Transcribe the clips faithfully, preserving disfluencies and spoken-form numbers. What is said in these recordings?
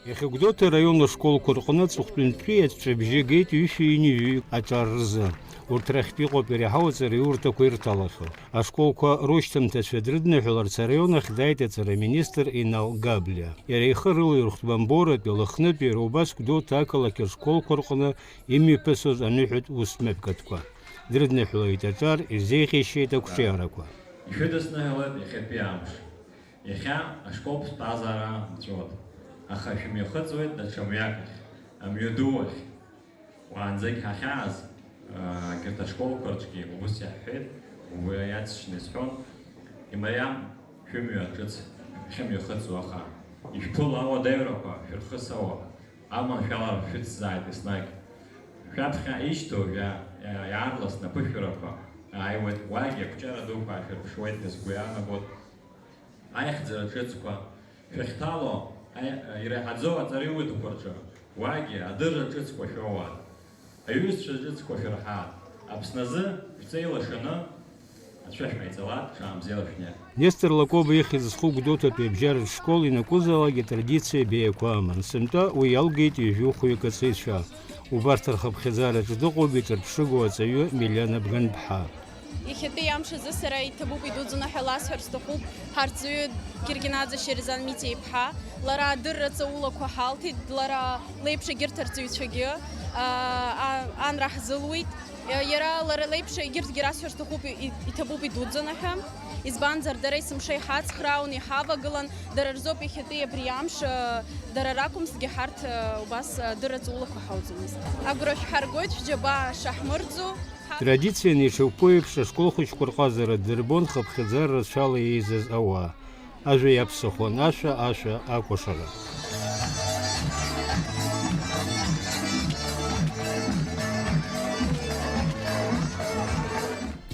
Иахьа Гәдоуҭа араион ашколқәа рҟны аҵыхәтәантәи аҵәҵәабжьы геит ҩышәи ҩынҩажәи аҿар рзы. Урҭ рахьтә иҟоуп иара иҳауа аҵараиурҭақәа ирҭалахьоу. Ашколқәа рушьҭамҭацәа дрыдныҳәаларц араион ахь дааит аҵараминистр Инал Габлиа. Иара ихы рылаирхәт Бамборатәи, Лыхнытәи, иара убас Гәдоуҭа ақалақь ашколқәа рҟны имҩаԥысуаз аныҳәатә усмҩаԥгатәқәа. Дрыдныҳәалеит аҿар, ирзеиӷьеишьеит ақәҿиарақәа. Ишәыдысныҳәалоит иахьатәи амш. Иахьа ашкол ԥсҭазаара нҵәот, аха шәымҩахыҵуеит даҽа мҩак ахь, амҩаду ахь. Уаанӡагь ҳахьааз, аа, егьырҭ ашколқәа рҿгьы убыс иаҳҳәеит, уи иаҵшьны исҳәон, имариам шәымҩа ҿыц шәымҩахыҵуа, аха ишәԥыло ауадаҩрақәа шәырхысауа, аманшәалара шәыцзааит еснагь. Шәаԥхьа ишьҭоу жәа-, иаарласны аԥышәарақәа ааиуеит, уагьы ақәҿиара дуқәа аашәырԥшуеит ҳәа сгәы иаанагоит. Аихьӡара ҿыцқәа шәахьҭало, аи-, ираҳаӡоу аҵараиурҭақәа рҿы, уагьы адырра ҿыцқәа шәоуааит, аҩызцәа ҿыцқәа шәырҳааит, Аԥсны азы шәҵеи лашаны ацәа шәҟаиҵалак, ҽаамзеила шәнеи. Нестор Лакоба ихьӡ зху Гәдоуҭатәи абжьаратә школ ианакәызаалак атрадициа беиақәа аман. Сынтәа уи иалгеит ҩажәи хәҩык аҵаҩцәа. Убарҭ рхыԥхьаӡараҿы дыҟоуп иҿырԥшыгоу аҵаҩы Милиана Бганԥҳа. Иахьатәи амш азы сара иҭабуп идуӡӡаны ҳәа ласҳәар сҭахуп, ҳарҵаҩы Гергенаӡе Шьерезан Митиа-иԥҳа, лара адырра ҵаулақәа ҳалҭеит, лара леиԥш егьырҭ арҵаҩцәагьы, а, а, анра ҳзылуит. Иара лара леиԥш егьырҭгьы расҳәар сҭахуп, и-, иҭабуп идуӡӡаны ҳәа. Избанзар, дара есымша иҳацхраауан, иҳавагылан, дара рзоуп иахьатәи абри амш, а, дара ракәымзҭгьы ҳарҭ, а, убас, а, адырра ҵаулақәа ҳауӡомызт. Агәра шәҳаргоит шәџьабаа шаҳмырӡо. Традицианы ишакәу еиԥш, ашкол хәыҷқәа рҟазара дырбон хыԥхьаӡара рацәала еизаз ауаа. Ажәа иаԥсахуан ашәа, ашәа акәашара.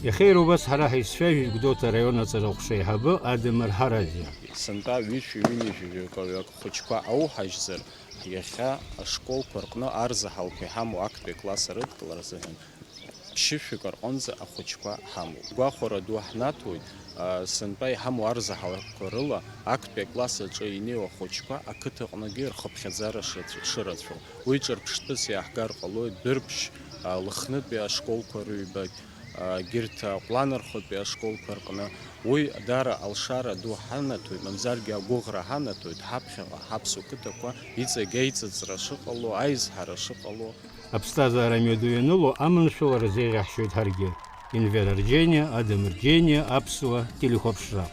Иахьа иара убас ҳара ҳаицәажәеит Гәдоуҭа араион аҵараҟәша аиҳабы Адамыр Ҳараӡиа. Сынтәа ҩышәи ҩынҩажәи жәаҩык хәыҷқәа ауҳажьзар, иахьа ашколқәа рҟны арзаҳалқәа иҳамоу актәи акласс арыдкылара азыҳәан ԥшьышәҩык рҟынӡа ахәыҷқәа ҳамоуп. Гәахәара ду ҳнаҭоит, а, сынтәа иҳамоу арзаҳалқәа рыла актәи акласс аҿы инеиуа ахәыҷқәа ақыҭаҟныгьы рхыԥхьаӡара шыцә-, шырацәоу. Уи ҿырԥштәыс иааҳгар ҟалоит Дәырԥшь, а, Лыхнытәи ашколқәа рыҩбагь, а, егьырҭ, а, Ҟәланырхәытәи ашколқәа рҟны. Уи даара алшара ду ҳанаҭоит, мамзаргьы агәыӷра ҳанаҭоит, ҳаԥхьаҟа ҳаԥсуа қыҭақәа иҵегь аиҵыҵра шыҟало, аизҳара шыҟало. Аԥсҭазаара мҩаду ианыло аманшәалара зеиӷьаҳшьоит ҳаргьы. Инвер Арџьениа, Адам Рџьениа, Аԥсуа телехәаԥшра.